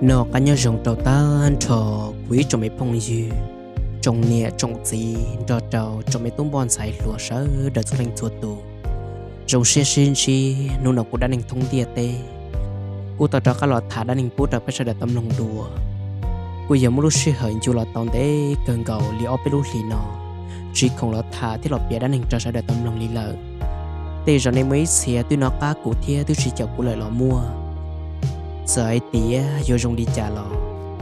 Noj qab nyob zoo rau tag nrho kuv ib tsoom me phooj ywg, tsoom niam tsoom txiv nrog rau tsoom me tub npoj ntxhais hluas sawv daws txhua leej txhua tus. Zoo siab sib ntsib hnub no kuv dab neeg thoob ntiaj teb kuj tau rov qab los tham dab neeg pub rau peb sawv daws tau mloog dua. Kuj yog muaj lub sij hawm ncu los tau ntev kawg nkaus li ob peb lub hlis no tsis khoom los tham thiab los piav dab neeg rau sawv daws tau mloog li lawm. Tej zaum nej muaj ib txhia twb noj qab kuv thiab twb tsis caum kuv lawm los muaj. Txawm hais tias yuav zoo li cas los,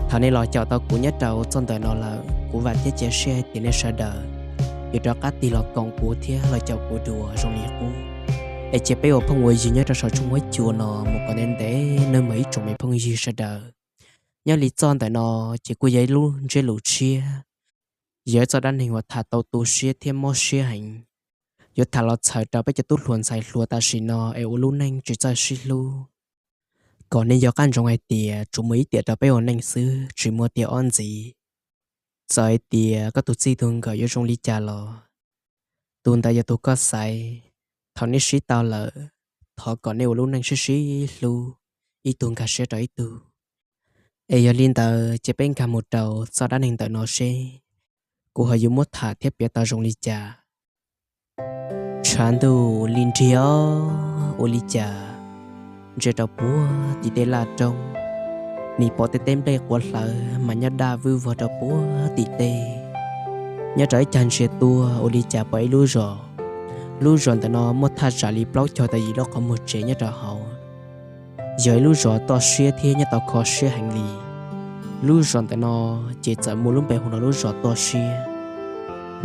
thaum nej los caum tau kuv nyob rau txoj ntawm no lawm, kuv vam thiab cia siab hais tias nej sawv daws yuav rov qab tig los koom kuv thiab los caum kuv dua zoo li qub. Es cia peb ua phooj ua ywg nyob rau saum tshooj huab cua no mus kom ntev ntev nawb mas ib tsoom me phooj ywg sawv daws. Nyob li txoj ntawm no ces kuj yog ib lub ntsiab lus tshiab, yog ib txoj dab neeg uas tham tau tu siab thiab mob siab heev. Yuav tham los txhawm rau peb cov tub hluas ntxhais hluas tam sim no es ua lub neej tsis txawj sib hlub, kom nej nco qab ntsoov hais tias tsuas muaj ib tiam rau peb ua neej xwb, tsis muaj tiam ob ntxiv. Txawm hais tias koj tus txij tus nkawm yuav zoo li cas los, tus ntawd yog tus koj xaiv. Thaum nej sib tau lawm, thov kom nej ua lub neej sib sib hlub, ib tug nkag siab rau ib tug. Es yog li ntawd ces peb nkag mus rau txoj dab neeg ntawm no seb kuv ho yuav muab tham thiab piav tau zoo li cas. Tshav ntuj li nrig os, ua li cas ntsia rau puag tim tej laj roob, nim pom tej teb nplej quav hlawv mas nyob daj vwj vog rau puag tim tej. Nyob rau ib cag ntsia tuaj ua li cas pom ib lub zos. Lub zos ntawm no muaj thaj tsam li plaub caug tawm yim lub qhov muag tsev nyob rau hauv. Yog ib lub zos toj siab thiab nyob tau kho siab heev li. Lub zos ntawm no ces txawm muaj lub npe hu no lub zos toj siab.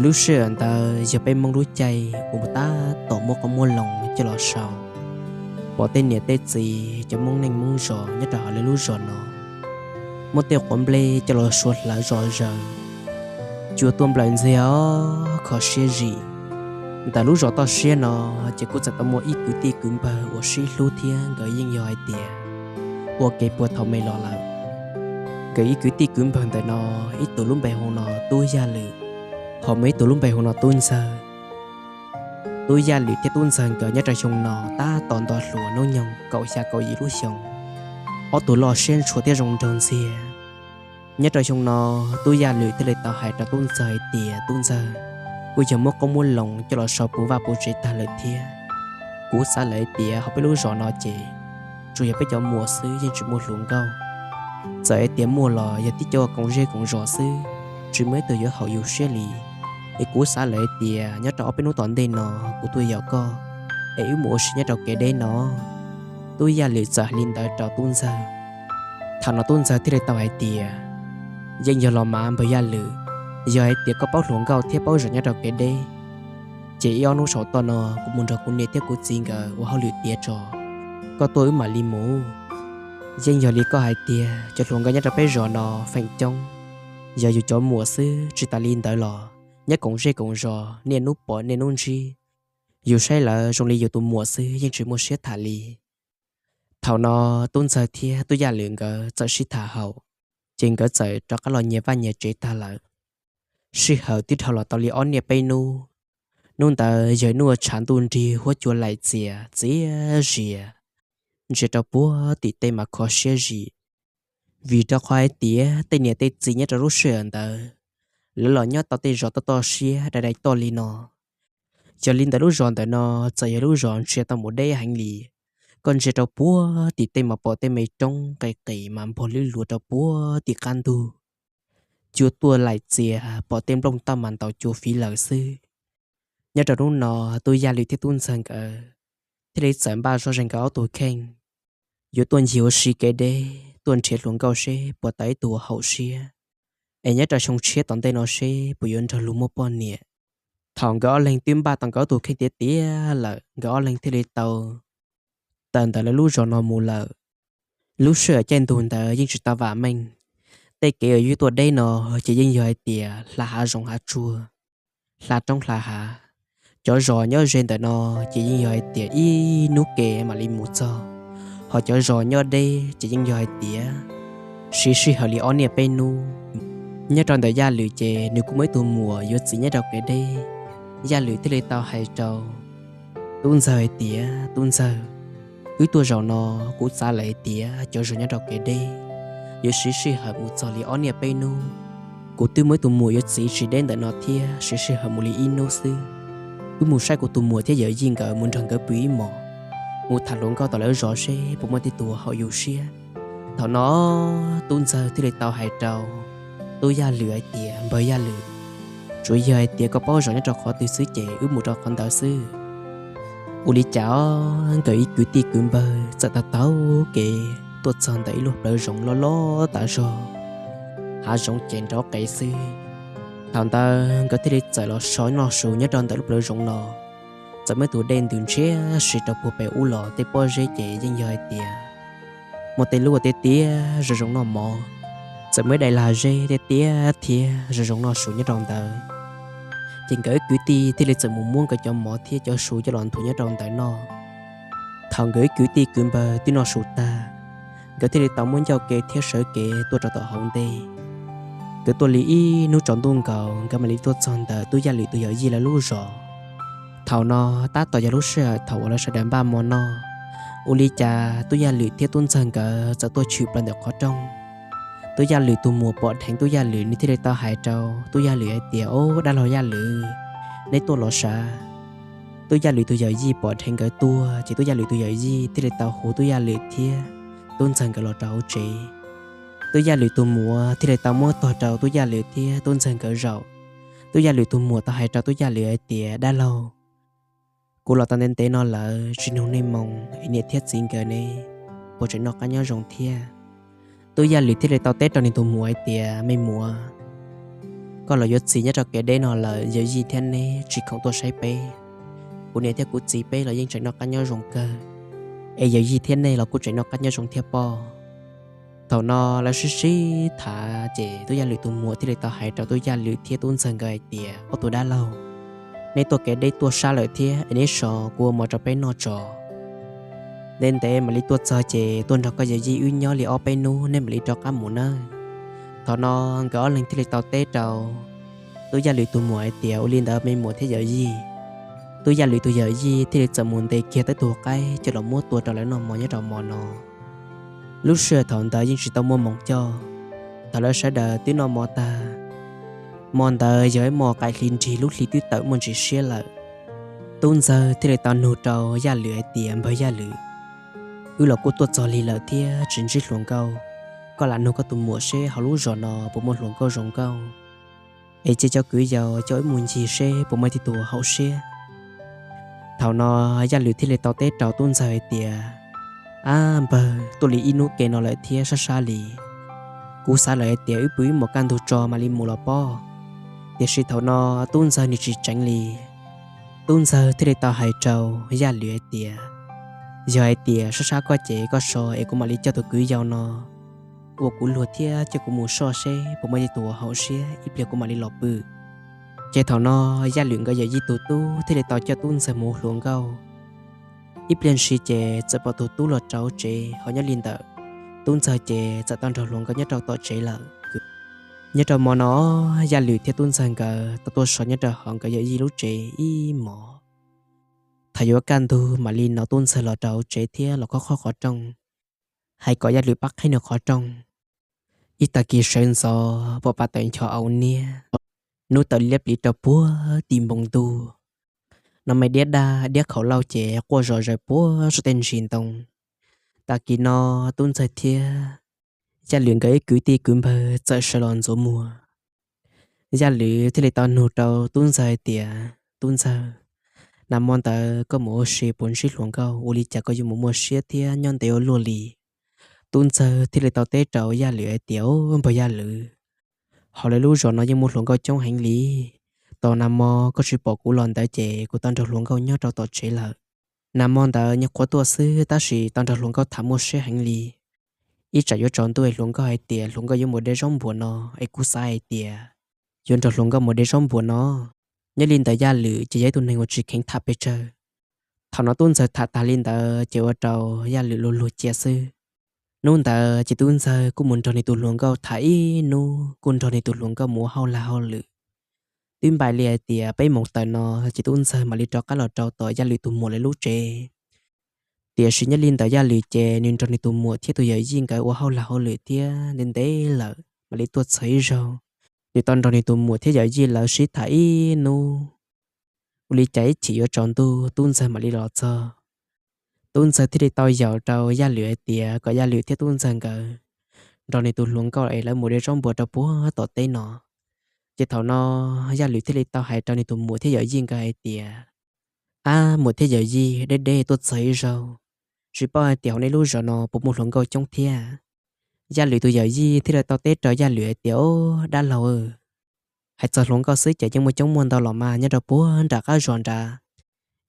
Lub sij hawm ntawd yog peb Hmoob lub caij uas tab tom muab qoob muab loo coj los sau. Pom tej niam tej txiv cov Hmoob neej Hmoob zos nyob rau hauv lawv lub zos no muab tej quav nplej coj los suav hlawv zom zaws, cua tuaj nplawm ntxiag os, kho siab zim. Ntawm lub zos toj siab no ces kuj txawm tau muaj ib kwv tij kwv npawg uas sib hlub thiab nkawd yeej yog hais tias ua ke puag thaum me los lawm. Nkawd ib kwv tij kwv npawg ntawm no, ib tug lub npe hu no Tub Yaj Lwm, ho muaj ib tug lub npe hu no Tub Ntxawg. Tub Yaj Lwm thiab Tub Ntxawg nkawd nyob rau xyoo no tab tom nto hluas hnub nyoog kaum xya kaum yim lub xyoos, ob tug loj siab ntshua thiab zoo nraug ntxiag. Nyob rau xyoo no, Tub Yaj Lwm thiaj li tau hais rau Tub Ntxawg hais tias, Tub Ntxawg, kuj yog muab qoob muab loo coj los sau puv vaj puv tsev tag lawm thiab. Kuv xav lawm hais tias hauv peb lub zos no ces tsuas yog peb cov muam xwb yeej tsis muaj hluas nkauj. Txawm hais tias muaj los yog tib co koom zej koom zos xwb, tsis muaj ib tug yuav haum yus siab li. Es kuv xav lawm hais tias nyob rau ob peb hnub tom ntej no kuv tuaj yaum koj, es wb mus ua si nyob rau kev deb no. Tub Yaj Lwm txawm hais li ntawd rau Tub Ntxawg. Thaum no Tub Ntxawg thiaj li tau hais tias, Yeej yog los mas npawg Yaj Lwm, yog hais tias koj paub hluas nkauj thiab paub zam nyob rau kev deb, ces ib ob hnub saum toj no kuv mus nrog kuv niam thiab kuv txiv nkawd ua hauj lwm tiav tso, koj tuaj wb mam li mus. Yeej yog li koj hais tias cov hluas nkauj nyob rau peb zos no feem coob yog yus cov muam xwb, tsis tas li ntawd los nyob koom zej koom zos niaj hnub pom niaj hnub ntsib, yus saib lawv zoo li yus tus muam xwb yeej tsis muaj siab tham li. Thaum no Tub Ntxawg thiab Tub Yaj Lwm nkawd txawm sib tham haum, ces nkawd txawm rov qab los nyias vaj nyias tsev tag lawm. Sij hawm twb dhau los tau li ob niaj peb hnub. Hnub ntawd yog hnub uas tshav ntuj nrig huab cua laim txias txias zias, ntsia rau puag tim tej mas kho siab zim, vim rau qhov hais tias tej niam tej txiv nyob rau lub sij hawm ntawd lawv los nyob tau tej zos toj toj siab dai dai toj li no. Yog li ntawd lub zos ntawm no txawm yog lub zos ntsia tau mus deb heev li. Koj ntsia rau puag tim tej mas pom tej me roob qis qis mas npog lwb luav rau puag tim qab ntug. Cua tuaj laim txias pom tej nplooj tauj mas ntaus cua fiv lawm xwb. Nyob rau hnub no, Tub Yaj Lwm thiab Tub Ntxawg nkawd thiaj li txawm npaj zog ze nkawd ob tug kheej, yuav tuaj ncig ua si kev deb, tuaj nrhiav hluas nkauj seb puas tau ib tug haum siab, es nyob rau xyoo tshiab tom ntej no seb puas yuav nrog luag muaj poj niam. Thaum nkawd ob leeg twb npaj tau nkawd ob tug kheej tiav tiav lawm, nkawd ob leeg thiaj li tau tawm ntawm lawv lub zos no mus lawm. Lub sij hawm caij ntuj ntawd yeej tsis tau vam meej, tej kev uas yus tuaj deb no ces yeej yog hais tias hla hav zoov hav tsuag, hla roob hla hav. Cov zos nyob ze ntawm no ces yeej yog hais tias ib hnub ke mam li mus txog, ho cov zos nyob deb ces yeej yog hais tias siv sij hawm li ob niaj peb hnub. Nyob rau ntawm Yaj Lwm ces nws kuj muaj ib tug muam yuav txiv nyob rau kev deb. Yaj Lwm thiaj li tau hais rau Tub Ntxawg hais tias, Tub Ntxawg, wb tuaj zaum no kuv xav lawm hais tias cov zos nyob rau kev deb, yuav siv sij hawm mus txog li ob niaj peb hnub. Kuv twb muaj ib tug muam yuav txiv tsis deb ntawm no thiab, siv sij hawm mus li ib hnub xwb. Wb mus saib kuv tus muam thiab yawm yij nkawd mus nrog nkawd pw ib hmos, mus tham hluas nkauj tom lawv zos seb puas muaj tej tus haum yus siab. Thaum no tub ntxawg thiaj li tau hais rau tub Yaj Lwm hais tias, npawg Yaj Lwm, tsuas yog hais tias koj paub zos nyob rau qhov twg xwb ces wb mus rau qhov ntawd xwb. Ua li cas nkawd ib kwv tij kwv npawg txawm taug taug kev tuaj txog ntawm ib lub plawv zoov loj loj tas zog, hav zoov ces nrov qees xwb. Thaum ntawd nkawd thiaj li txawm los so noj su nyob rau ntawm lub plawv zoov no. Txawm muaj tus dej ntws ntshiab si rau puag pem ub los tej pob zeb ces yeej yog hais tias muaj tej lub ua tiaj tiaj zoo zoo noj mov. Txawm muaj ib daim lag zeb tiaj tiaj thiab zoo zoo noj su nyob rau ntawd. Ces nkawd ib kwv tij thiaj li txawm mus muab nkawd cov mov thiab cov su coj los nthuav nyob rau ntawd noj. Thaum nkawd ib kwv tij kwv npawg twb noj su tag, nkawd thiaj li tau muab ncauj ke thiab sawv kev tuaj rau tom hauv ntej. Nkawd tuaj li ib hnub tsaus ntuj nkaus nkawd mam li tuaj txog ntawm tub Yaj Lwm tus yawm yij lawv lub zos. Thaum no tab tom yog lub sij hawm thaum uas lawv sawv daws npaj mov noj. Ua li cas tub Yaj Lwm thiab tub ntxawg nkawd txawm tuaj tshwm plaws ntawm qhov rooj. Tub Yaj Lwm tus muam pom dheev tub Yaj Lwm, nws thiaj li tau hais rau tub Yaj Lwm hais tias, Ob, dab laug Yaj Lwm, neb tuaj los sav? Tub Yaj Lwm tus yawm yij pom dheev nkawd tuaj ces tub Yaj Lwm tus yawm yij thiaj li tau hu tub Yaj Lwm thiab tub ntxawg nkawd los rau hauv tsev. Tub Yaj Lwm tus muam thiaj li tau muab tog rau tub Yaj Lwm thiab tub ntxawg nkawd zaum. Tub Yaj Lwm tus muam tau hais rau tub Yaj Lwm hais tias, Dab laug, kuv los tau ntev ntev no lawm tsis nug nej moo es niam thiab txiv nkawd ne puas tseem noj qab nyob zoo thiab? Tub Yaj Lwm thiaj li tau teb rau nws tus muam hais tias, Me muam, koj los yuav txiv nyob rau kev deb no lawm, yawm yij thiab neb tsis khoom tuaj saib peb. Kuv niam thiab kuv txiv peb los yeej tseem noj qab nyob zoo kawg, es yawm yij thiab nej los kuj tseem noj qab nyob zoo thiab pob. Thaum no lawv sib sib tham ces tub Yaj Lwm tus muam thiaj li tau hais rau tub Yaj Lwm thiab tub ntxawg nkawd hais tias, Ob tug dab laug, neb tuaj kev deb tuaj sab lawm thiab es neb so kuv ua mov rau peb noj tso. Ntev ntev mam li tuaj txog ces tuaj nrog koj yawm yij wb nyob li ob peb hnub nej mam li rov qab mus nawb. Thaum no nkawd ob leeg thiaj li tau teb rau tub Yaj Lwm tus muam hais tias, Ua li ntawd me muam thiab yawm yij. Tub Yaj Lwm tus yawm yij thiaj li txawm mus ntes kiag tau tus qaib coj los muab tua rau lawv noj mov nyob rau hmo no. Lub sij hawm thaum ntawd yeej tsis tau muaj moos coj. Thaum lawv sawv daws twb noj mov tag, hmo ntawd yog ib hmo qaim hli nrig, lub hli twb tawm muaj ntsis siab lawm. Tub ntxawg thiaj li tau nug rau Yaj Lwm hais tias, Npawg Yaj Lwm, wb los kuj tuaj txog lig lawm thiab tsis ntsib hluas nkauj. Koj lam nug koj tus muam seb hauv lub zos no puas muaj hluas nkauj zoo nkauj, es cia cov kwv yau coj wb mus ncig seb puas muaj tej tus haum siab. Thaum no Yaj Lwm thiaj li tau teb rau tub ntxawg hais tias, Ab npawg, tuaj li ib hnub ke no lawm thiab sab sab li, kuv xav lawm hais tias wb pw ib hmos kaj ntug tso mam li mus los pob. Tiam sis thaum no tub ntxawg nws tsis tseev li. Tub ntxawg thiaj li tau hais rau Yaj Lwm hais tias, Yog hais tias sab sab koj ces koj so es kuv mam li coj tus kwv yau no ua kuv luag thiab coj kuv mus soj seb puas muaj tej tus haum siab, ib pliag kuv mam li los pw. Ces thaum no Yaj Lwm nkawd yawm yij tus tub thiaj li tau coj tub ntxawg mus ua hluas nkauj. Ib pliag ntshis ces txawm pom tus tub los rau tsev, ho nyob li ntawm tub ntxawg ces txawm tau nrog hluas nkauj nyob rau tom tsev lawm. Nyob rau hmo no Yaj Lwm thiab tub ntxawg nkawd tau tuaj so nyob rau hauv nkawd yawm yij lub tsev ib hmos. Thaum yuav kaj ntug mam li hnov tub ntxawg los rau hauv tsev thiab los khob khob qhov rooj, hais kom Yaj Lwm pab qhib nws qhov rooj. Ib tag kis sawv ntxov pom pas tawm ncho au niab, hnub tawm liab pliv rau puag tim npoo ntuj. Nov me diab daj diab khaum lauj ces quaj zom zaws puag saum tej ntsis ntoo. Tag kis no tub ntxawg thiab Yaj Lwm nkawd ib kwv tij kwv npawg txawm sawv los ntxuav muag. Yaj Lwm thiaj li tau nug rau tub ntxawg hais tias, Tub ntxawg, nag hmo ntawd koj mus ua si puas ntsib hluas nkauj, ua li cas koj yuav mus muaj siab thiab nyob ntev ua luaj li? Tub ntxawg thiaj li tau teb rau Yaj Lwm hais tias, Npawg Yaj Lwm, hauv lawv lub zos no yeej muaj hluas nkauj coob heev li. Tos nag hmo koj tsis pom kuv los ntawd ces kuv tau nrog hluas nkauj nyob rau tom tsev lawm. Nag hmo ntawd nyuam qhuav tuaj xwb tab sis tau nrog hluas nkauj tham muaj siab heev li. Ib tsam yuav tsaus ntuj es hluas nkauj hais tias hluas nkauj yuav mus de zaub npuas no, es kuv xav hais tias yuav nrog hluas nkauj mus de zaub npuas no. Nyob li ntawd Yaj Lwm ces yog ib tug neeg uas tsis kheev tham pes tsawg. Thaum no tub ntxawg tham tas li ntawd ces ua rau Yaj Lwm luag luag cia xwb. Hnub ntawd ces tub ntxawg kuj mus nrog nws tus hluas nkauj tham ib hnub, kuj nrog nws tus hluas nkauj mus ua hauj lag hauj lwm. Twb npaum li hais tias peb moos tawm no ces tub ntxawg mam li rov qab los rau tom Yaj Lwm tus muam lawv lub tsev. Tiam sis nyob li ntawd Yaj Lwm ces nws nrog nws tus muam thiab tus yawm yij nkawd ua hauj lag hauj lwm thiab ntev ntev lawm mam li tuaj txog ib zaug. Nws tau nrog nws tus muam thiab yawm yij lawv sib tham ib hnub, ua li cas ib chim yuav tsaus ntuj tub ntxawg mam li los txog. Tub ntxawg thiaj li tau yaum rau Yaj Lwm hais tias kom Yaj Lwm thiab tub ntxawg nkawd nrog nws tus hluas nkauj es lawv mus de zaub npua rau puag tom teb no. Ces thaum no Yaj Lwm thiaj li tau hais rau nws tus muam thiab yawm yij nkawd hais tias, Ab, muam thiab yawm yij, deb deb tuaj txog ib zaug, tsis paub hais tias hauv nej lub zos no puas muaj hluas nkauj coob thiab? Yaj Lwm tus yawm yij thiaj li tau teb rau Yaj Lwm hais tias, Ob, dab laug, hais txog hluas nkauj xwb ces yeej muaj coob muaj ntau los mas nyob rau puag nram qab zos nrad.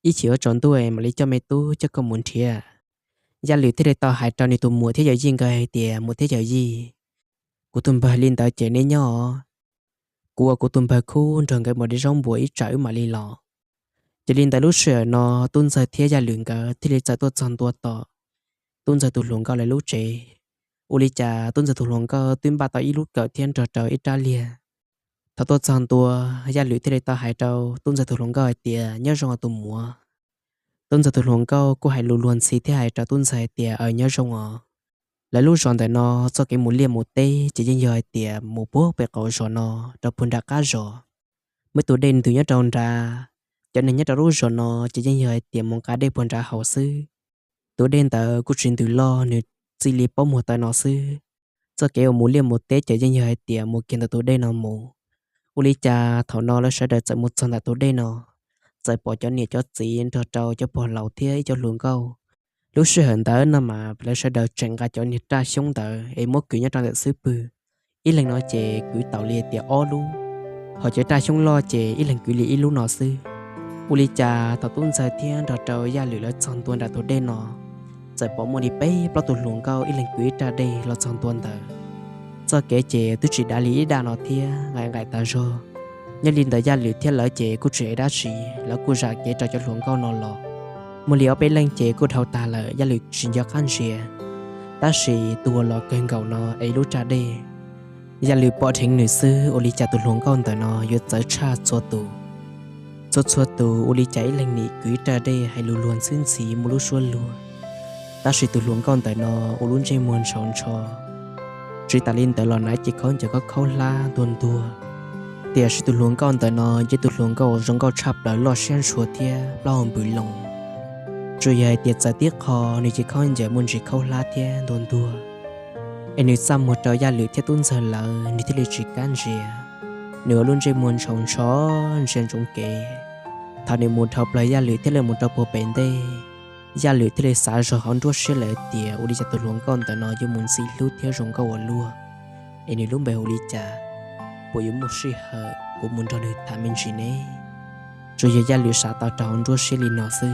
Ib chim yuav tsaus ntuj mam li coj me tub coj koj mus nrhiav. Yaj Lwm thiaj li tau hais rau nws tus muam thiab yawm yij nkawd hais tias, Muam thiab yawm yij, kuv tus npawg li ntawd ces nej nyob os, kuv ua kuv tus npawg khub nrog nkawd mus de zaub npua ib tsam wb mam li los. Ces li ntawd lub sij hawm no tub ntxawg thiab Yaj Lwm nkawd thiaj li txawm tuaj txog ntua tom tub ntxawg tus hluas nkauj lawv lub tsev. Ua li cas tub ntxawg tus hluas nkauj twb npaj tau ib lub kawm thiab nrog rau ib rab liag. Thaum tuaj txog ntua, Yaj Lwm thiaj li tau hais rau tub ntxawg tus hluas nkauj hais tias, Nyob zoo os tus muam. Tub ntxawg tus hluas nkauj kuj hais lus luag ntxhi thiab hais rau tub ntxawg hais tias, Aws, nyob zoo os. Lawv lub zos ntawm no txoj kev mus liaj mus teb ces yeej yog hais tias mus puag pem qaum zos no rau puag nram qab zos. Muaj tus dej ntws nyob rau nrad, cov neeg nyob rau lub zos no ces yeej yog hais tias mus nqa dej puag nrad haus xwb. Tus dej ntawd kuj tsis ntws loj, nws txij li pob muag taw no xwb. Txoj kev uas mus liaj mus teb ces yeej yog hais tias mus kiag ntawm tus dej no mus. Ua li cas thaum no lawv sawv daws txawm mus txog ntawm tus dej no, txawm pom cov niam cov txiv nrog rau cov pog laus thiab ib co hluas nkauj. Lub sij hawm ntawd no mas lawv sawv daws tseem nqa cov niag raj xyoob ntawd es muab kwv nyob rau ntawm xub pwg. Ib leeg no ces kwv tau li tias ob lub, ho cov raj xyoob loj ces ib leeg kwv li ib lub no xwb. Ua li cas thaum tub ntxawg thiab nrog rau Yaj Lwm lawv txog ntua nram tus dej no, txawm pom muaj li peb plaub tus hluas nkauj ib leeg kwv ib raj dej los txog ntua ntawd. Txoj kev ces twb tsis dav li ib daj no thiab nqaim nqaim tas zog. Nyob li ntawd Yaj Lwm thiab lawv ces kuj tsis hais dab tsi, lawv kuj zam kev rau cov hluas nkauj no los. Muaj li ob peb leej ces kuj dhau tag lawm, Yaj Lwm tsis nco qab ntsia. Tab sis tus uas los kawg nkaus no es lub raj dej, Yaj Lwm pom dheev nws xwb ua li cas tus hluas nkauj ntawm no yuav txawv tshaj txhua tus. Txhua txhua tus ua li cas ib leeg nim kwv ib raj dej hais lus luag ntxhi ntxhi muaj lub suab luag. Tab sis tus hluas nkauj ntawm no ua lub ntsej muag ntshaus ntsho, tsis tas li ntawd los hnav cev khaub ncaws khaub khaub hlab ntuag ntuag. Tiam sis tus hluas nkauj ntawm no yog tus hluas nkauj zoo nkauj tshaj plaws, loj siab ntshua thiab plaub hau npws loo. Tsuas yog hais tias txawm tib qho nws cev khaub ncaws muaj ntsis khaub hlab thiab ntuag ntuag, es nws txaj muag rau Yaj Lwm thiab tub ntxawg lawv nws thiaj li tsis kam ntsia. Nws ua lub ntsej muag ntshaus ntsho ntsia ntsoov kev. Thaum nws mus dhau plaws Yaj Lwm thiab lawv mus rau puag pem ntej, Yaj Lwm thiaj li xav zog hauv nruab siab lawm tias ua li cas tus hluas nkauj ntawm no yuav mus ntxim hlub thiab zoo nkauj ua luaj, es nws lub npe hu li cas? Puas yuav muaj sij hawm kuv mus nrog nws tham me ntsis ne? Tsuas yog Yaj Lwm xav tau rau hauv nruab siab li no xwb.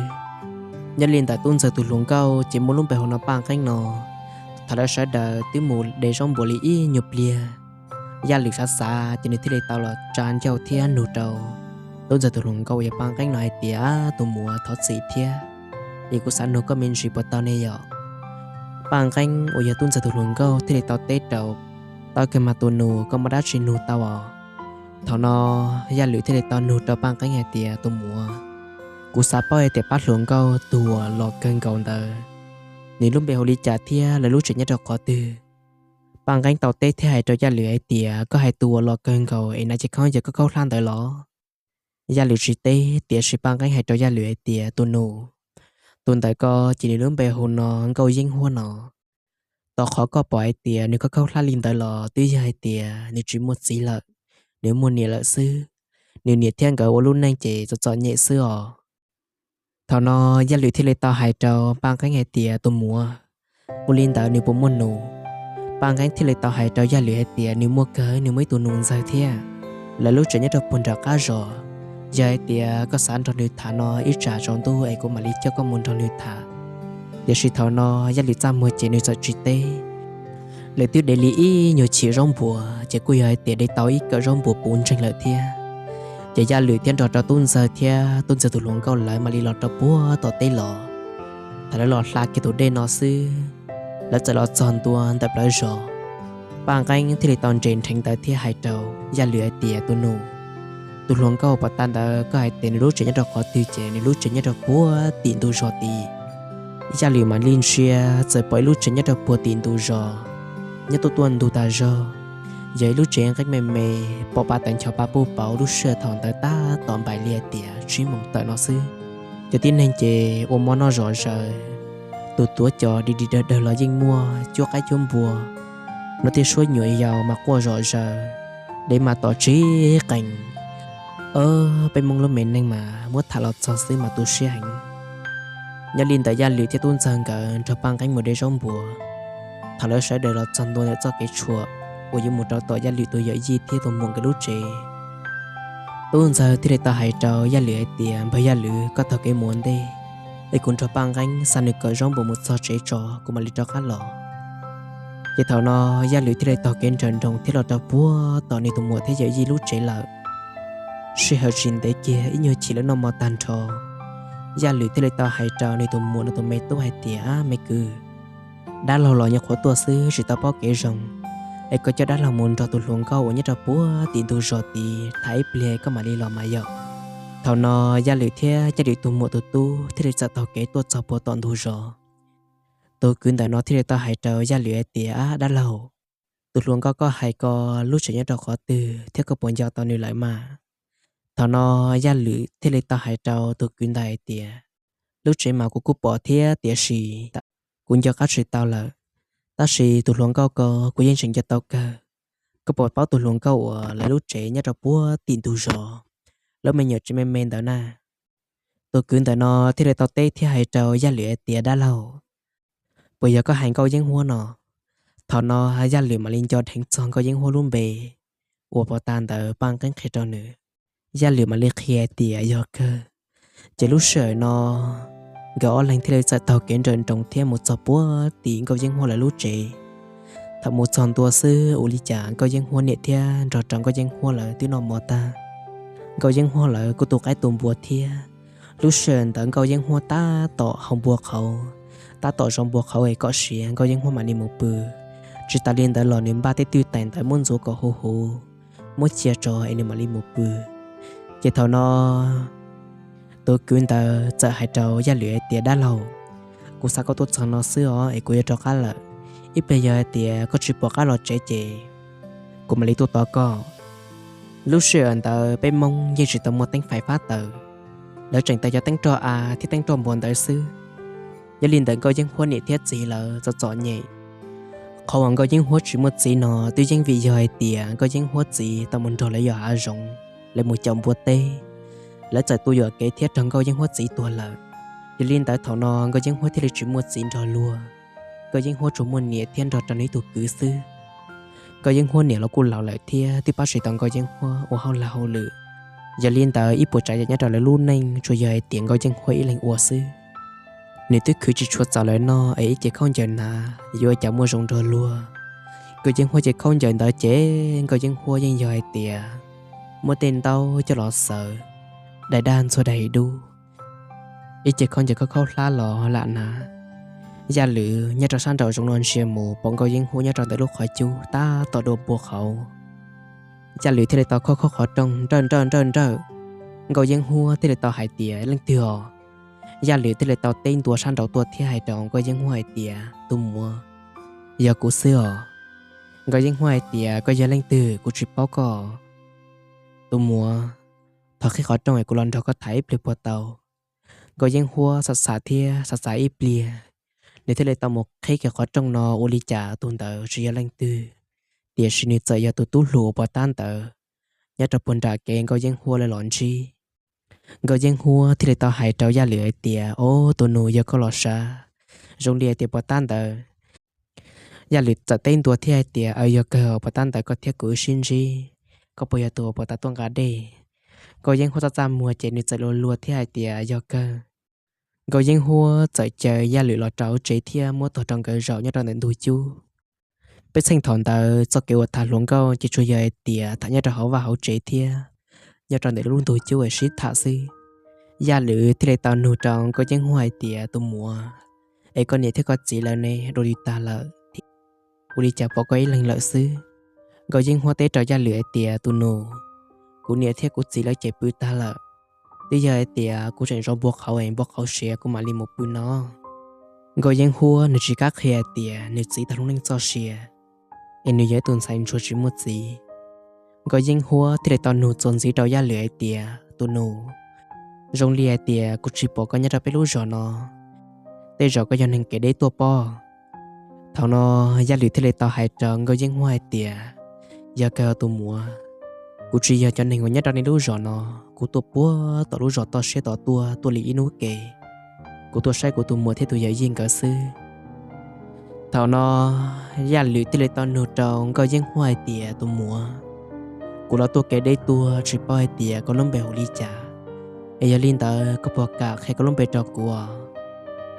Nyob li ntawm tub ntxawg tus hluas nkauj ces muaj lub npe hu no Paj Nqeeb no. Thaum lawv sawv daws twb mus de zaub npua li ib nyuag pliag, Yaj Lwm xav xav ces nws thiaj li tau los tsa ncauj thiab nug rau tub ntxawg tus hluas nkauj uas yog Paj Nqeeb no hais tias, Tus muam, thov txim thiab, es kuv xav nug koj me ntsis puas tau ne yom? Paj Nqeeb uas yog tub ntxawg tus hluas nkauj thiaj li tau teb rau, Tau kawg mas tus nus, koj muaj dab tsi nug tau os. Thaum no Yaj Lwm thiaj li tau nug rau Paj Nqeeb hais tias, Tus muam, kuv xav paub hais tias pab hluas nkauj tus uas los kawg nkaus ntawd, nws lub npe hu li cas thiab lawv lub tsev nyob rau qhov twg? Paj Nqeeb tau teb thiab hais rau Yaj Lwm hais tias, Koj hais tus uas los kawg nkaus es hnav cev khaub ncaws khaub khaub hlab ntawd los? Yaj Lwm tsis teb, tiam sis Paj Nqeeb hais rau Yaj Lwm hais tias, Tus nus, tus ntawm ko ces nws lub npe hu no Nkauj Yeeb Huab no. Tau qhov koj pom hais tias nws khaub khaub hlab li ntawd los twb yog hais tias nws tsis muaj txiv lawm, nws muaj niam lawm xwb. Nws niam thiab nkawd ua lub neej ces txom txom nyem xwb os. Thaum no Yaj Lwm thiaj li tau hais rau Paj Nqeeb hais tias, Tus muam, ua li ntawd nws puas muaj nus? Paj Nqeeb thiaj li tau hais rau Yaj Lwm hais tias, Nws muaj kawg, nws muaj ib tug nus ntxawg thiab. Lawv lub tsev nyob rau puag nram qab zos. Yog hais tias koj xav nrog nws tham no ib tsam tsaus ntuj es kuv mam li coj koj mus nrog nws tham. Tiam sis thaum no Yaj Lwm txaj muag ces nws txawm tsis teb. Lawv twb de li ib nyuag chim zaub npua ces kuj yog hais tias de tau ib kawm zaub npua puv ntseeg lawm thiab. Ces Yaj Lwm thiab nrog rau tub ntxawg thiab tub ntxawg tus hluas nkauj lawv mam li los rau puag tom teb los. Thaum lawv los hla kiag tus dej no xwb, lawv txawm los txog ntua ntawm plawv zos. Paj Nqeeb thiaj li tau nres nrheev ntawd thiab hais rau Yaj Lwm hais tias, Tus nus, tus hluas nkauj pom tas ntawd koj hais tias nws lub tsev nyob rau qhov twg ces nws lub tsev nyob rau puag tim ntug zos tid. Yaj Lwm mam li ntsia txawm pom ib lub tsev nyob rau puag tim ntug zos, nyob tuaj tuaj ntug tas zog. Yog ib lub tsev nqeeb me me, pom pa tawv nchov pa puj pauv, lub sij hawm thaum ntawd tab tom npaum li hais tias tsib moos tawm no xwb. Cov tib neeg ces ua mov noj zom zaws, tus tuav cos dim dim dawg dawg los yeej muaj, cuab qaib cuab npua, no tej suab nyuam yaus mas quaj zom zaws, dev mas tom tsib qees. Peb Hmoob lub me neej mas muab tham los txog xwb mas tu siab heev. Nyob li ntawd Yaj Lwm thiab Tub Ntxawg nkawd nrog Paj Nqeeb mus de zaub npua. Thaum lawv sawv daws los txog ntua ntawm txoj kev tshuam uas yuav mus rau tom Yaj Lwm tus yawm yij thiab tus muam nkawd lub tsev, Tub Ntxawg thiaj li tau hais rau Yaj Lwm hais tias, Npawg Yaj Lwm, koj taug kev mus ua ntej, es kuv nrog Paj Nqeeb xa nws kawm zaub npua mus txog tsev tso, kuv mam li rov qab los. Ces thaum no Yaj Lwm thiaj li taug kev nrawm nroos thiab los rau puag tom nws tus muam thiab yawm yij lub tsev lawm. Sij hawm tsis ntev kiag ib nyuag chim lawv noj mov tag nrho, Yaj Lwm thiaj li tau hais rau nws tus muam nws tus me tub hais tias, Me kwv, dab laug los nyuam qhuav tuaj xwb tsis tau paub kev zoo, es koj coj dab laug mus nrog tus hluas nkauj uas nyob rau puag tim ntug zos tid tham ib pliag koj mam li los mas yom. Thaum no Yaj Lwm thiab Yaj Lwm tus muam tus tub thiaj li txawm taug kev tuaj txog puag tom ntug zos. Tus kwv ntawm no thiaj li tau hais rau Yaj Lwm hais tias, Ab dab laug, tus hluas nkauj koj hais ko lub tsev nyob rau qhov twg thiab koj puas nco tau nws lawm mas? Thaum no Yaj Lwm thiaj li tau hais rau tus kwv ntawd hais tias, Lub tsev mas kuv kuj pom thiab tiam sis kuv nco qab tsis tau lawm, tab sis tus hluas nkauj ko kuv yeej tseem nco tau kawg. Koj puas paub tus hluas nkauj uas lawv lub tsev nyob rau puag tim ntug zos, lub me nyuam tsev me me ntawd na? Tus kwv ntawm no thiaj li tau teb thiab hais rau Yaj Lwm hais tias, Dab laug, puas yog koj hais Nkauj Yeeb Huab no? Thaum no Yaj Lwm mam li nco dheev txog Nkauj Yeeb Huab lub npe uas puag ta ntawd Paj Nqeeb qhia rau nws. Yaj Lwm mam li qhia hais tias yog kawg. Ces lub sij hawm no nkawd ob leeg thiaj li txawm taug kev nrawm nroos thiab mus txog puag tim Nkauj Yeeb Huab lawv lub tsev. Thaum mus txog ntua xwb ua li cas Nkauj Yeeb Huab niam thiab nrog rau Nkauj Yeeb Huab lawv twb noj mov tag. Nkauj Yeeb Huab lawv kuj tu qaib tu npua thiab. Lub sij hawm ntawd Nkauj Yeeb Huab tab tom hau npua qhauv, tab tom zov npua qhauv es kom siav Nkauj Yeeb Huab mam li mus pw. Tsis tas li ntawd los nws npaj tej twj tais ntawd muab ntxuav kom huv huv, muab cia tso es nws mam li mus pw. Ces thaum no tus kwv ntawd txawm hais rau Yaj Lwm hais tias, Dab laug, kuv xa koj tuaj txog no xwb os es kuv yuav rov qab lawm. Ib pliag yog hais tias koj tsis pom qab los tsev ces kuv mam li tuaj tos koj. Lub sij hawm ntawd peb Hmoob yeej tsis tau muaj teeb fais fab tawm, lawv tseem tau cov teeb roj av thiab teeb roj npua ntawd xwb. Yog li ntawd Nkauj Yeeb Huab niam thiab txiv lawv txom txom nyem. Qhov uas Nkauj Yeeb Huab tsis muaj txiv no twb yeej vim yog hais tias Nkauj Yeeb Huab txiv tau mus nrog lawv yos hav zoov, lawv mus caum npua teb, lawv txawm tu yuam kev thiab raug Nkauj Yeeb Huab txiv tuag lawm. Yog li ntawd thaum no Nkauj Yeeb Huab thiaj li tsis muaj txiv nrog luag. Nkauj Yeeb Huab tsuas muaj niam thiab nrog rau nws ib tug kwv xwb. Nkauj Yeeb Huab niam los kuj laus lawm thiab twb pab tsis tau Nkauj Yeeb Huab ua hauj lag hauj lwm. Yog li ntawd ib puas tsav yam nyob rau lawv lub neej tsuas yog hais tias Nkauj Yeeb Huab ib leeg ua xwb. Nws twb khwv tsis tshua txaus lawv noj es ib ce khaub ncaws hnav yuav ua cas muaj zoo nrog luag. Nkauj Yeeb Huab ce khaub ncaws ntawd ces Nkauj Yeeb Huab yeej yog hais tias muab tej ntaub coj los xaws, dai daj ntxuag dai dub. Ib ce khaub ncaws khaub khaub hlab los lam hnav. Yaj Lwm nyob rau sab nraum zoov no ntsia mus pom Nkauj Yeeb Huab nyob rau ntawm lub qhov cub tab tom dua npua qhauv. Yaj Lwm thiaj li tau khob khob qhov rooj nrawj nrawj nrawj nrawj. Nkauj Yeeb Huab thiaj li tau hais tias, Leej twg os? Yaj Lwm thiaj li tau teb ntua sab nraud tuaj thiab hais rau Nkauj Yeeb Huab hais tias, Tus muam, yog kuv xwb os. Nkauj Yeeb Huab hais tias, Koj yog leej twg? Kuv tsis paub koj. Tus muam, thov qhib qhov rooj es kuv los nrog koj tham ib pliag puas tau? Nkauj Yeeb Huab xav xav thiab xav xav ib pliag, nws thiaj li tau mus qhib kiag qhov rooj no ua li cas tus ntawd tsis yog leej twg, tiam sis nws txawm yog tus tub hluas uas puag ta ntawd nyob rau puag nram kev Nkauj Yeeb Huab lawv los ntsib. Nkauj Yeeb Huab thiaj li tau hais rau Yaj Lwm hais tias, Ob, tus nus, yog koj los sav, zoo li hais tias puag ta ntawd. Yaj Lwm txawm teb ntua thiab hais tias, Aws, yog kawg, puag ta ntawd koj thiab kuv wb sib ntsib, koj puas yog tus uas puag ta tuaj nqa dej? Nkauj Yeeb Huab txaj txaj muag ces nws txawm luag luag thiab hais tias, Yog kawg. Nkauj Yeeb Huab txawm caw Yaj Lwm los rau hauv tsev thiab muab tuag rau nkawd zaum nyob rau ntawm ntug cub. Peb txheej thaum ntawd txoj kev uas tham hluas nkauj ces tsuas yog hais tias tham nyob rau hauv vaj hauv tsev thiab nyob rau ntawm lub ntug cub es sib tham xwb. Yaj Lwm thiaj li tau nug rau Nkauj Yeeb Huab hais tias, Tus muam, es koj niam thiab koj txiv lawv ne, dua li tag lawm, ua li cas pom koj ib leeg lawm xwb? Nkauj Yeeb Huab teb rau Yaj Lwm hais tias, Tus nus, kuv niam thiab kuv txiv lawv ces pw tag lawm. Twb yog hais tias kuv tseem zov npua qhauv es npua qhauv siav kuv mam li mus pw no. Nkauj Yeeb Huab nws tsis kam qhia hais tias nws txiv tag lub neej txoj sia, es nws yog ib tus ntxhais ntsuag tsis muaj txiv. Nkauj Yeeb Huab thiaj li tau nug txuas ntxiv rau Yaj Lwm hais tias, tus nus, zoo li hais tias kuv tsis pom koj nyob rau peb lub zos no, tej zaum koj yog neeg kev deb tuaj pob. Thaum no Yaj Lwm thiaj li tau hais rau Nkauj Yeeb Huab hais tias, yog kawg tus muam, kuv tsis yog cov neeg uas nyob rau nej lub zos no, kuv tuaj puag tom lub zos toj siab tod tuaj, tuaj li ib hnub ke, kuv tuaj saib kuv tus muam thiab tus yawm yij nkawd xwb. Thaum no Yaj Lwm thiaj li tau nug rau Nkauj Yeeb Huab hais tias, tus muam, kuv los tuaj kev deb tuaj tsis paub hais tias koj lub npe hu li cas, es yog li ntawd koj puas kam qhia koj lub npe rau kuv?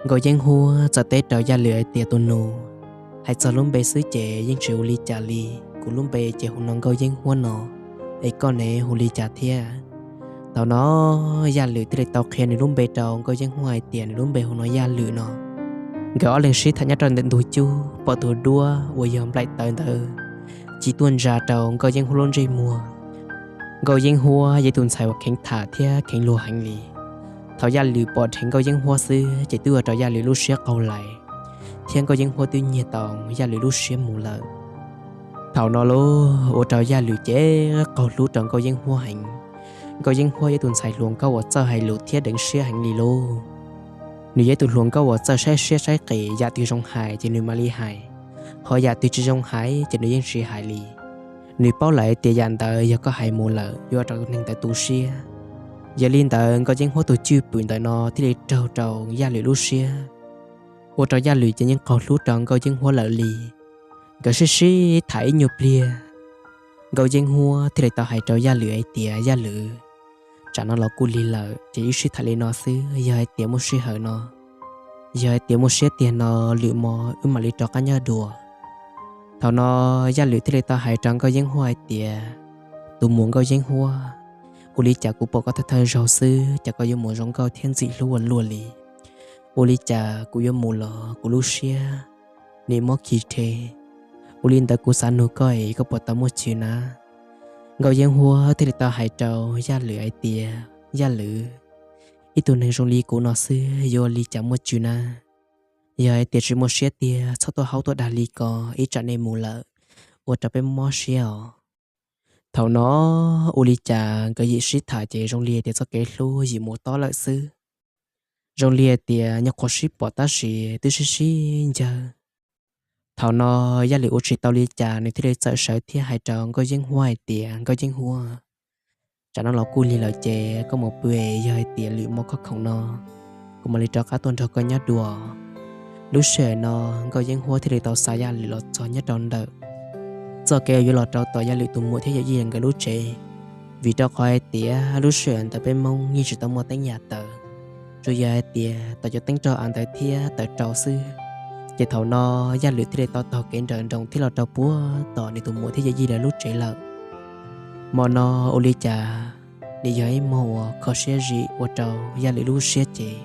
Nkauj Yeeb Huab txawm teb rau Yaj Lwm hais tias, tus nus, hais txog lub npe xwb ces yeej tsis hu li cas li, kuv lub npe ces hu no Nkauj Yeeb Huab no, es koj ne hu li cas thiab? Thaum no Yaj Lwm thiaj li tau qhia nws lub npe rau Nkauj Yeeb Huab hais tias nws lub npe hu no Yaj Lwm no. Nkawd ob leeg sib tham nyob rau ntawm ntug cub, pom tus duab uas yog nplaim tawv ntawd ci tuaj ntsa rau Nkauj Yeeb Huab lub ntsej muag. Nkauj Yeeb Huab yog ib tus ntxhais uas kheev tham thiab kheev luag heev li. Thaum Yaj Lwm pom dheev Nkauj Yeeb Huab xwb ces twb ua rau Yaj Lwm lub siab qaug lais, thiab Nkauj Yeeb Huab twb nyiag tau Yaj Lwm lub siab mus lawm. Thaum no lauj, ua rau Yaj Lwm ces qaug hlub rau Nkauj Yeeb Huab heev. Nkauj Yeeb Huab yog ib tus ntxhais hluas nkauj uas txawj hais lus thiab deev siab heev li lauj. Nws yog ib tus hluas nkauj uas txawj saib siab saib qis, yam twg zoo hais ces nws mam li hais, ho yam twg tsis zoo hais ces nws yeej tsis hais li. Nws paub lawm tias yam ntawd yog koj hais mus lawm yuav ua rau tus neeg ntawd tu siab. Yog li ntawd Nkauj Yeeb Huab tus cwj pwm ntawm no thiaj li raug rau Yaj Lwm lub siab, ua rau Yaj Lwm ces yeej qaug hlub rau Nkauj Yeeb Huab lawm li. Nkawd sib sib tham ib nyuag pliag, Nkauj Yeeb Huab thiaj li tau hais rau Yaj Lwm hais tias, Yaj Lwm, tsam no los kuj lig lawm ces wb sib tham li no xwb, yog hais tias muaj sij hawm no, yog hais tias muaj siab tiag no, lwm hmo wb mam li rov qab nyob dua. Thaum no Yaj Lwm thiaj li tau hais rau Nkauj Yeeb Huab hais tias, tus muam Nkauj Yeeb Huab, ua li cas kuv pom koj thawj thawj zaug xwb ces koj yuav mus zoo nkauj thiab ntxim hlub ua luaj li. Ua li cas kuv yuav mus los kuv lub siab nim mob khi rhe. Ua li ntawd kuv xav nug koj es koj puas tau muaj cw na? Nkauj Yeeb Huab thiaj li tau hais rau Yaj Lwm hais tias, Yaj Lwm, ib tug neeg zoo li kuv no xwb yuav ua li cas muaj cw na? Yog hais tias tsis muaj siab tiag txhob tuaj haub tuaj dag li ko, ib tsam nej mus lawm ua rau peb mob siab os. Thaum no ua li cas nkawd yim sib tham ces zoo li tias txoj kev hlub yim mus tob lawm xwb. Zoo li hais tias nyuam qhuav sib pom tab sis twb sib sib ncawg. Thaum no Yaj Lwm ua tsis tau li cas nws thiaj li txawm sawv thiab hais rau Nkauj Yeeb Huab hais tias, Nkauj Yeeb Huab, tsam no los kuj lig lawm ces koj mus pw es yog hais tias lwm hmo khob khoom no kuv mam li rov qab tuaj nrog koj nyob dua. Lub sij hawm no Nkauj Yeeb Huab thiaj li tau xa Yaj Lwm los txog nyob rau ntawm txoj kev uas yuav los rau tom Yaj Lwm tus muam thiab yawm yij nkawd lub tsev, vim rau qhov hais tias lub sij hawm ntawd peb Hmoob yeej tsis tau muaj teeb yam tawv, tsuas yog hais tias tau cov teeb rog av ntawd thiab tawv rau xwb. Ces thaum no Yaj Lwm thiaj li tau taug kev nrawm nroos thiab los rau puag tom nws tus muam thiab yawm yij lawv lub tsev lawm. Hmo no ua li cas nws yog ib hmo uas kho siab zim ua rau Yaj Lwm lub siab ces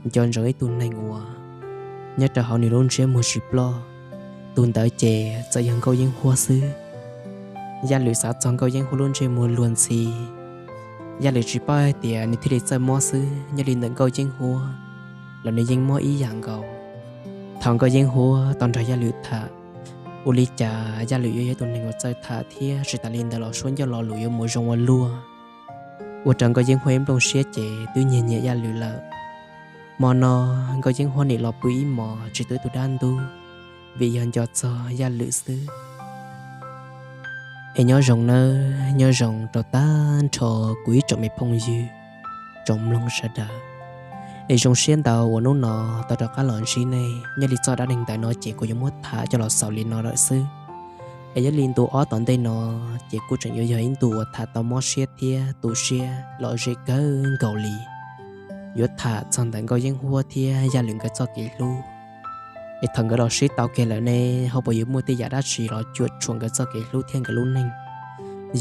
nco ntsoov ib tug neeg uas nyob rau hauv nws lub ntsiab muag tsis ploj. Tus ntawd ces txawm yog Nkauj Yeeb Huab xwb. Yaj Lwm xav txog Nkauj Yeeb Huab lub ntsej muag luag ntxhi, Yaj Lwm tsis paub hais tias nws thiaj li txawj mob xwb, nyob li ntawm Nkauj Yeeb Huab los nws yeej mob ib yam nkaus. Thaum Nkauj Yeeb Huab tau nrog Yaj Lwm tham, ua li cas Yaj Lwm yuav yog tus neeg uas txawj tham thiab tsis tas li ntawd los suab ncauj lo lus yuav mus zoo ua luaj, ua rau Nkauj Yeeb Huab ib nplooj siab ces twb nyiag nyiam Yaj Lwm lawm. Hmo no Nkauj Yeeb Huab nim los pw ib hmos tsis tu ib tug dab ntub, vim yog nco txog Yaj Lwm xwb. Es nyob zoo nawb, nyob zoo rau tag nrho kuv ib tsoom me phooj ywg, tsoom mloog sawv daws. Es zoo siab ntau uas hnub no tau rov qab los ntsib nej, nyob li txoj dab neeg ntawm no ces kuv yuav muab tham coj los xaus li no lawm xwb. Es nyob li ntu ob tom ntej no ces kuj tseem yuav yog ib ntu uas tham tau mob siab thiab tu siab lom zem kawg nkaus li. Yuav tham txog ntawm Nkauj Yeeb Huab thiab Yaj Lwm nkawd txoj kev hlub. Es thaum nkawd los sib tau kiag lawm ne, ho puas yuav muaj tej yam dab tsi los cuam tshuam nkawd txoj kev hlub thiab nkawd lub neej?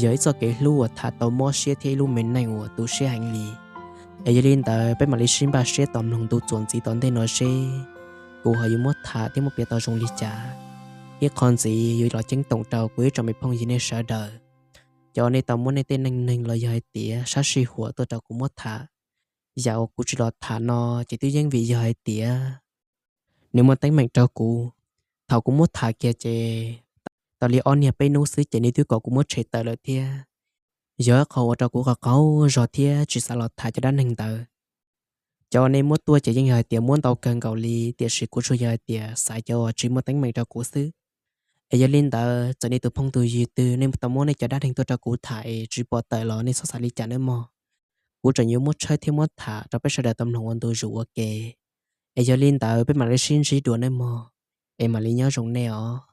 Yog ib txoj kev hlub uas tham tau mob siab thiab ib lub me neej uas tu siab heev li. Es yog li ntawd peb mam li sib npaj siab tos mloog ntu txuas ntxiv tom ntej no seb kuv ho yuav muab tham thiab muab piav tau zoo li cas. Ib qho ntxiv yuav los ceeb toom rau kuv ib tsoom me phooj ywg nej sawv daws, cov uas nej tau muab nej tej neej neeg los yog hais tias sab sij huam tuaj rau kuv muab tham. Yam uas kuv tsis los tham no ces twb yeej vim yog hais tias nws muaj teeb meem rau kuv. Thaum kuv muab tham kiag ces tau li ob niag peb hnub xwb ces nws twb kom kuv muab tshem tawm lawm thiab. Yog ib qho ua rau kuv qaug qaug zog thiab tsis xav los tham cov dab neeg ntawd. Cov uas nej muab tuaj ces yeej yog hais tias muab ntau kawg nkaus li, tiam sis kuv tsuas yog hais tias xaiv cov uas tsis muaj teeb meem rau kuv xwb. Es yog li ntawd txawm nej tus phooj tus ywg twg nej tau muab nej cov dab neeg tuaj rau kuv tham es tsis pom tawm los nej txhob xav li cas nawb mog. Kuv tseem yuav muab tshawb thiab muab tham rau peb sawv daws tau mloog ua ntu zus ua ke. Es yog li ntawd peb mam li sib ntsib dua nawb mog, es mam li nyob zoo nej os.